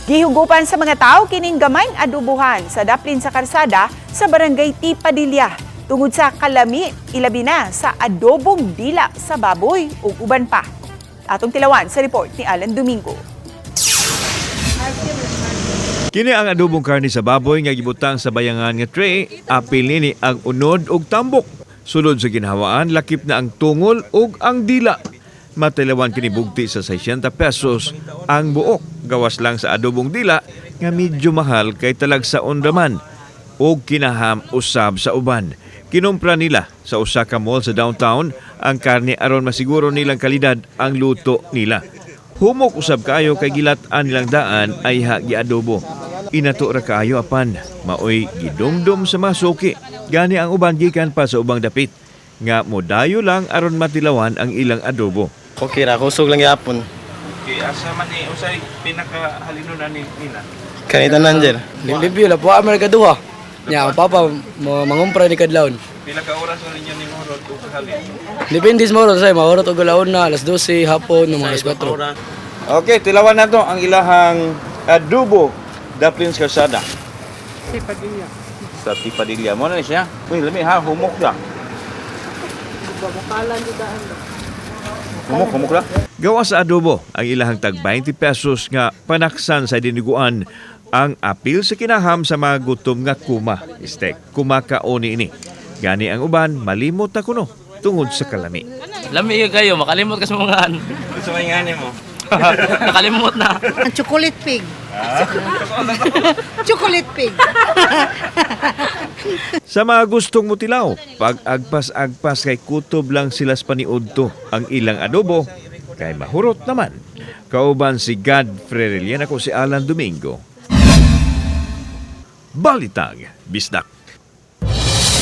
Gihugupan sa mga tao kining gamayng adubuhan sa daplin sa karsada sa Barangay T. Padilla tungod sa kalami, ilabi na sa adobong dila sa baboy ug uban pa. Atong tilawan sa report ni Alan Domingo. Kini ang adobong karne sa baboy nga gibutang sa bayangan nga tray, apil nini ang unod ug tambok. Sulod sa ginhawaan, lakip na ang tungol ug ang dila. Matilawan kini bugti sa 60 pesos ang buok. Gawas lang sa adobong dila nga medyo mahal kay talagsaon raman ug kinaham usab sa uban. Kinumpra nila sa usa ka mall sa downtown ang karne aron masiguro nilang kalidad ang luto nila. Humok usab kaayo kay gilat-an nilang daan ay ha giadobo. Inato ra kaayo apan maoy gidumdum sa mga suki. Gani ang uban gikan pa sa ubang dapit nga modayo lang aron matilawan ang ilang adobo. Okay ra, kusog lang yapon. Okay, asa man ni usay pinakahalinon ani nila? Kani tanan jer. Limpyo la po Amerika duha. Nya ang papa mo mangumpra ni kadlawon. Pila ka oras na ninyo ning hurot ug halin? Depende sa oras ay mahurot og alauna na alas 12 hapon ng mga alas 4. Okay, tilawan nato ang ilahang adobo daplin sa kalsada. Sa Padilla. Sa Padilla. Mo na siya. Uy, lami ha, humok ra. Humok, humok ra. Gawa sa adobo ang ilahang tag 20 pesos nga panaksan sa diniguan ang apil sa kinaham sa mga gutom nga kuma. Este, kumakaoni ini. Gani ang uban malimot na kuno tungod sa kalami. Lami yun kayo, makalimot ka sa mga an. Gusto may ngani mo. Nakalimot na. Ang chocolate pig. Chocolate pig. Sa mga gustong mutilaw, pag agpas-agpas kay kutob lang sila sa paniudto ang ilang adobo, kay mahurot naman. Kauban si Godfrey Relian, ako si Alan Domingo. Balitang Bisdak.